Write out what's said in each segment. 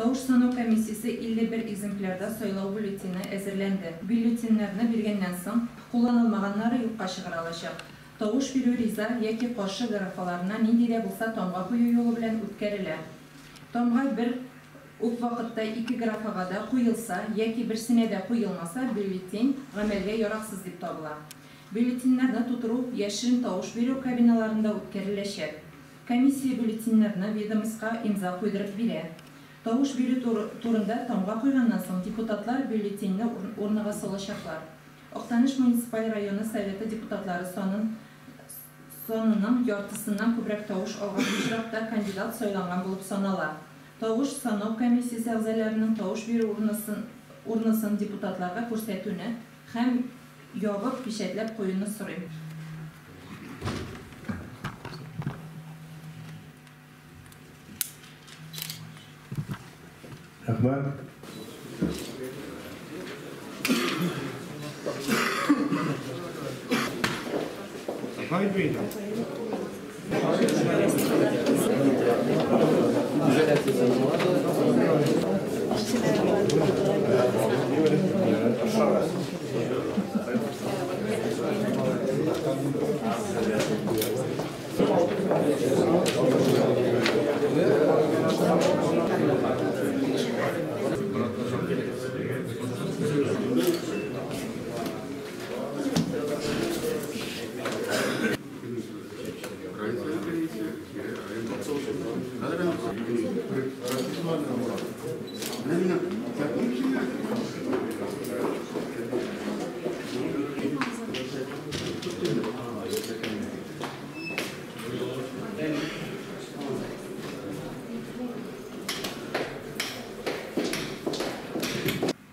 Тавыш санау комиссиясе 51 экземплярда сайлау бюллетене әзерләнде. Бюллетеньнәрне биргәннән соң, кулланылмаганнары юкка чыгарылачак. Тавыш бирү риза яки каршы графаларына нинди дә булса тамга кую юлы белән үткәрелә. Тамга бер үк вакытта ике графага да куелса яки берсенә дә куелмаса, бюллетень гамәлгә яраксыз дип табыла. Бюллетеньнәрне тутыру яшерен тавыш бирү кабиналарында үткәреләчәк. Комиссия бюллетеньнәрне ведомостька имза куйдырып бирә. Тавыш бирү турында тамга куйганнан соң депутатлар бюллетеньне урнага салачаклар. Актаныш муниципаль районы Советы депутатлары санын санының яртысыннан күбрәк тавыш алган очракта кандидат сайланган булып санала. Тавыш санау комиссиясе әгъзаларының тавыш бирү урнысын урнысын депутатларга күрсәтүне һәм ябып печатьләп куюны сорыйм. Рәхмәт.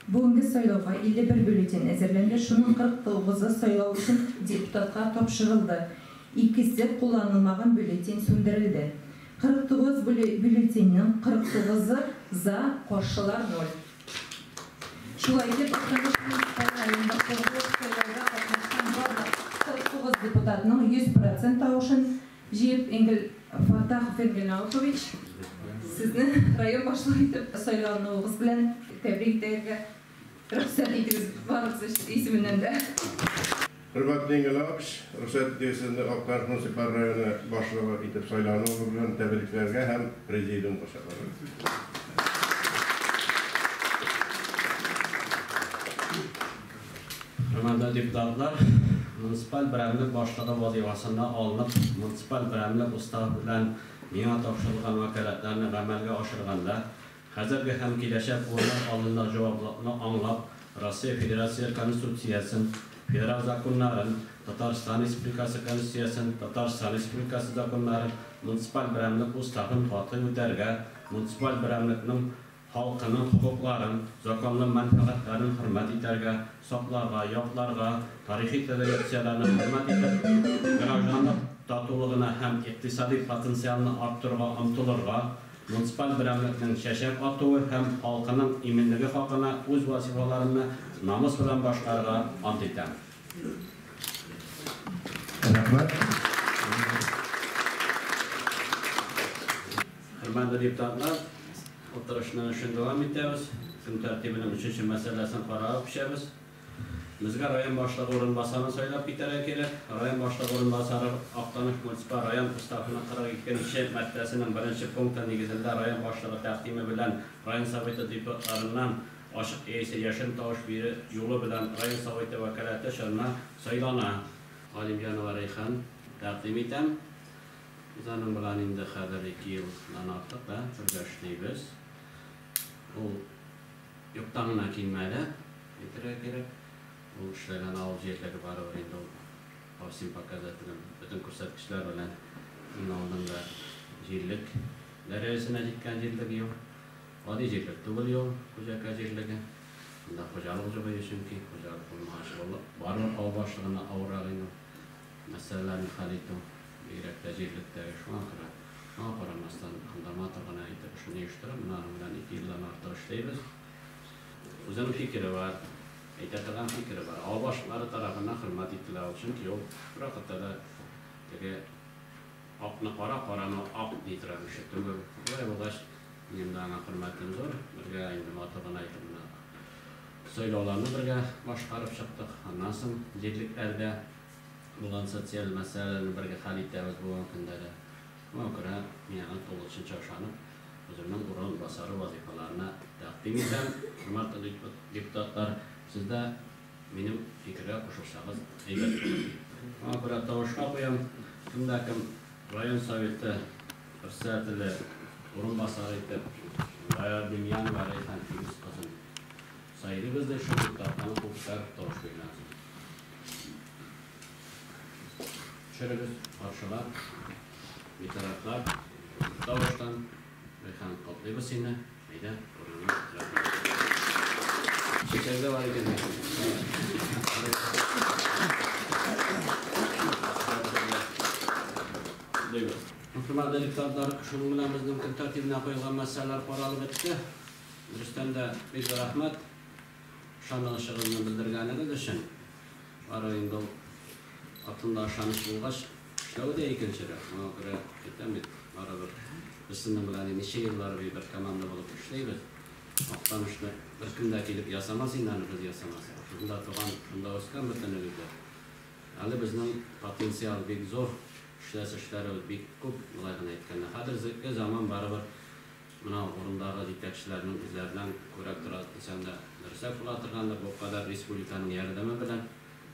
Бүгенге сайлауга 51 бюллетень әзерләнде, шуның 49-ы сайлау өчен депутатка тапшырылды. Икесе кулланылмаган бюллетень сүндерелде. 49 бюллетеньнең 49-ы за, каршылар 0. Шулай итеп, Актаныш муниципаль районында сайлауда катнашкан барлык 49 депутатның 100% тавышын җыеп, Энгель Фаттахов Энгель Наукович, сезне район башлыгы итеп сайлануыгыз белән тәбрик итәргә рөхсәт итегез барыгыз исеменнән дә. Хөрмәтле Энгель Наукович, рөхсәт итегез сезне Актаныш муниципаль районы башлыгы итеп сайлануыгыз белән тәбрикләргә һәм президиумга чакырырга. Хөрмәтле депутатлар, муниципаль берәмлек башлыгы вазифасына алынып, муниципаль берәмлек уставы белән миңа тапшырылган вәкаләтләрне гамәлгә ашырганда, хәзерге һәм киләчәк буыннар алдында җаваплылыкны аңлап, Россия Федерация Конституциясен, федераль законнарын, Татарстан Республикасы Конституциясен, Татарстан Республикасы законнарын, муниципаль берәмлек уставын катгый үтәргә, муниципаль берәмлекнең халкының хокукларын, законлы мәнфәгатьләрен хөрмәт итәргә, сакларга, якларга, тарихи традицияләрне хөрмәт итеп, гражданлык татулыгына һәм икътисади потенциалны арттыруга омтылырга, муниципаль берәмлекнең чәчәк атуы һәм халкының иминлеге хакына үз вазифаларымны намус белән башкарырга ант итәм. Рәхмәт. Хөрмәтле депутатлар, утырышның эшен дәвам итәбез. Көн тәртибенең өченче мәсьәләсен карап күчәбез. Безгә район башлыгы урынбасарын сайлап китәргә кирәк. Район башлыгы урынбасары Актаныш муниципаль район уставының 42нче маддәсенең беренче пункты нигезендә район башлыгы тәкъдиме белән район советы депутатларыннан ачык яисә яшерен тавыш бирү юлы белән район советы вәкаләте чорына сайлана. Галимҗанова Рәйхан тәкъдим итәм. Без аның белән инде хәзер 2 елдан артык да бергә эшлибез. Ул юктан гына килмәде, әйтергә кирәк. Ул эшләгән авыл җирлеге барыбер инде ул по всем показателям, бөтен күрсәткечләр белән иң алдында җирлек дәрәҗәсенә җиткән җирлек юл. Гади җирлек түгел юл, Күҗәкә җирлеге. Монда хуҗалык җубые, чөнки хуҗалык булмагач, барыбер авыл башлыгына авыррак инде мәсьәләләрне хәл итү, бигрәк тә җирлектәге. Шуңа күрә, шуңа карамастан, анда матур гына итеп эшне оештырып, менә аның белән 2 елдан артык эшләйбез. Үзенең фикере бар, әйтә торган фикере бар. Авыл башлыклары тарафыннан хөрмәт ителә ул, чөнки ул бер вакытта да теге акны кара, караны ак ди торган кеше түгел. Шулай булгач, Минем дә аңа хөрмәтем зур. Бергә инде матур гына итеп менә сайлауларны бергә башкарып чыктык. Аннан соң җирлекләрдә булган социаль мәсьәләләрне бергә хәл итәбез бүгенге көндә дә. Шуңа күрә мин аңа тулысынча ышанып, үземнең урынбасары вазифаларына тәкъдим итәм. Хөрмәтле депутатлар, сез дә минем фикергә кушылсагыз әйбәт булыр. Шуңа күрә тавышка куям. Кем дә кем район советы председателе урынбасары итеп Гаяр Демьянова Рәйхан Филүс кызын сайлыйбыз ди, шул депутатларны кул күтәреп тавыш биргәнсез. Төшерегез, каршылар, битарафлар, тавыштан. Рәйхан, котлыйбыз сине. Әйдә, урыныңа рәхмәт. Чәчәк дә бар икән. Котлыйбыз. Хөрмәтле депутатлар, шуның белән безнең көн тәртибенә куелган мәсьәләләр каралып бетте. Дөрестән дә бик зур рәхмәт ышанычыгызны белдергәнегез өчен. Бары инде ул артында ышаныч булгач, эшләү дә икенчерәк. Шуңа күрә әйтәм бит, барыбер без сезнең белән ничә еллар буе бер команда булып эшләйбез. Мактанышны беркем дә килеп ясамас инде аны, без ясамасак. Шунда туган, шунда үскән бөтенебез дә. Әле безнең потенциал бик зур, эшләсе эшләребез бик күп, болай гына әйткәндә. Хәзерге заман барыбер менә урындагы җитәкчеләрнең үзләреннән күрәк тора дисәң дә дөресрәк була торгандыр. Бу кадәр республиканың ярдәме белән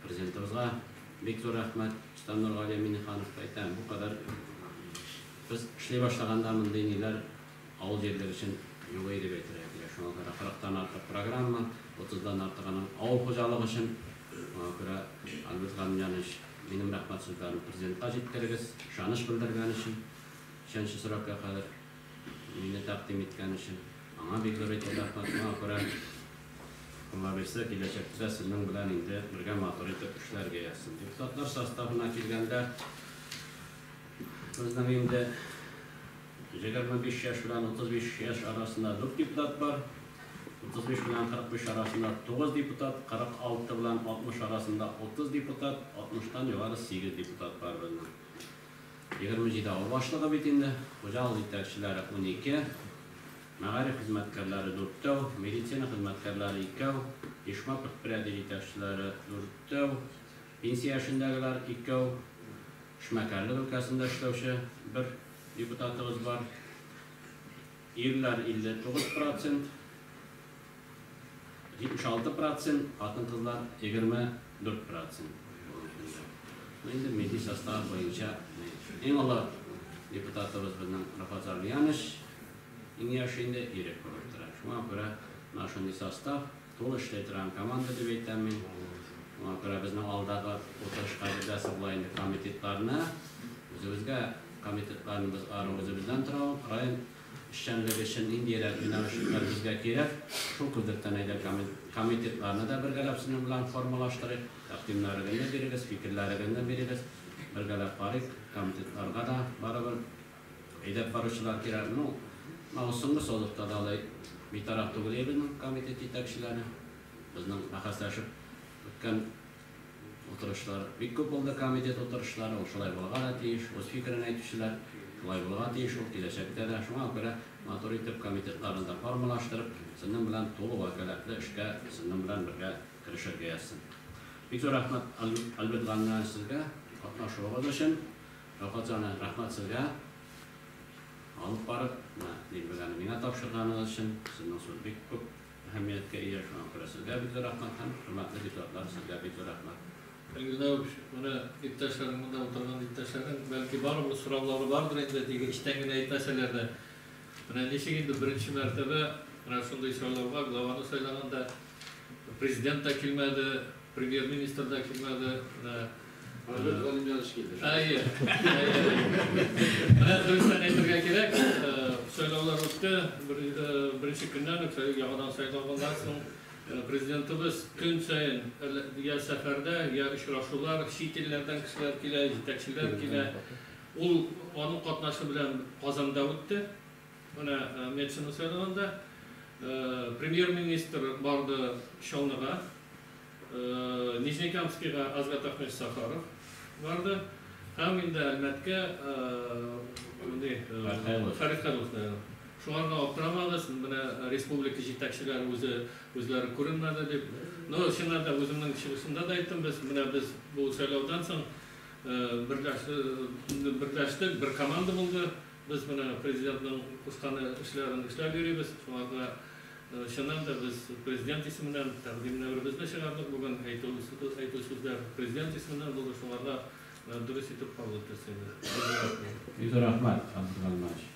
президентыбызга бик зур рәхмәт. Рөстәм Нургали Миңнехановка әйтәм, бу кадәр без эшли башлаганда мондый ниләр авыл җирлеге өчен юк иде дип әйтергә кирәк. Шуңа күрә 40-тан артык программа, 30-дан артык аның авыл хуҗалыгы өчен. Шуңа күрә Альберт Галимҗанович, минем рәхмәт сүзләрен президентка җиткерегез, ышаныч белдергән өчен, ничәнче срокка кадәр мине тәкъдим иткән өчен. Аңа бик зур итеп рәхмәт. Шуңа күрә Алла бирсә, киләчәктә сезнең белән инде бергә матур итеп эшләргә язсын. Депутатлар составына килгәндә, безнең инде 25 яшь белән 35 яшь арасында 4 депутат бар. 35 белән 45 арасында 9 депутат, 46 белән 60 арасында 30 депутат, 60-тан югары 8 депутат бар безнең. 27 авыл башлыгы бит инде, хуҗалык җитәкчеләре 12, мәгариф хезмәткәрләре 4, медицина хезмәткәрләре 2, оешма предприятие җитәкчеләре 4, пенсия яшендәгеләр 2, эшмәкәрлек өлкәсендә эшләүче бер депутатыбыз бар. Ирләр 59%, 76%, хатын-кызлар 24%. Инде милли состав буенча иң олы депутатыбыз безнең Рафат Зармиянович, иң яше инде Ирек булып тора. Шуңа күрә менә шундый состав, тулы эшли торган команда дип әйтәм мин. Шуңа күрә безнең алдагы утырыш кагыйдәсе була инде комитетларны, үзебезгә комитетларны без ары үзебездән торабыз, район эшчәнлеге өчен ниндирәк юнәлешләр безгә кирәк, шул күзлектән әйдә комитетларны да бергәләп сезнең белән формалаштырыйк, тәкъдимнәрегезне бирегез, фикерләрегезне бирегез, бергәләп карыйк, комитетларга да барыбер әйдәп баручылар кирәк. Ну, соңгы созыкта да алай битараф түгел безнең комитет җитәкчеләре. Безнең бәхәсләшеп үткән утырышлар бик күп булды, комитет утырышлары, ул шулай булырга да тиеш, үз фикерен әйтүчеләр шулай булырга тиеш, ул киләчәктә дә. Шуңа күрә матур итеп комитетларны да формалаштырып, сезнең белән тулы вәкаләтле эшкә сезнең белән бергә керешергә язсын. Бик зур рәхмәт Альберт Галимҗанович сезгә катнашуыгыз өчен. Рәфкать җаны, рәхмәт сезгә. Алып барып, менә дилбегәне миңа тапшырганыгыз өчен, сезнең сүз бик күп әһәмияткә ия. Шуңа күрә сезгә бик зур рәхмәт һәм хөрмәтле депутатлар, сезгә бик зур рәхмәт. Илгиз, менә иптәшләрең, монда утырган иптәшләрең, бәлки барыбер сораулары бардыр инде, теге эчтән генә әйтмәсәләр дә. Менә ничек инде беренче мәртәбә менә шундый сайлауга главаны сайлаганда президент та килмәде, премьер-министр да килмәде, менә Альберт Галимҗанович килде. Әйе. Менә дөрестән әйтергә кирәк, сайлаулар үтте, беренче көннән үк яңадан сайланганнан соң президентыбыз көн саен я сәфәрдә, я очрашулар, чит илләрдән кешеләр килә, җитәкчеләр килә. Ул аның катнашы белән Казанда үтте. Менә Метшинны сайлаганда премьер-министр барды Чаллыга, Нижнекамскийга Азгат Ахмедович Сафаров барды. Һәм инде Әлмәткә Фәрит Хәйлов. Шуңарга аптырамагыз, менә республика җитәкчеләре үзе үзләре күренмәде дип. Но чыннан да үземнең чыгышымда да әйттем, без менә без бу сайлаудан соң берләштек, бер команда булды. Без менә президентның кушкан эшләрен эшләп йөрибез. Шуңарга чыннан да без президент исеменнән тәкъдимнәребезне чыгардык. Бүген әйтү әйтү сүзләр президент исеменнән булды. Шуңарга дөрес итеп кабул ителсен. Бик зур рәхмәт, Абдулгалмач.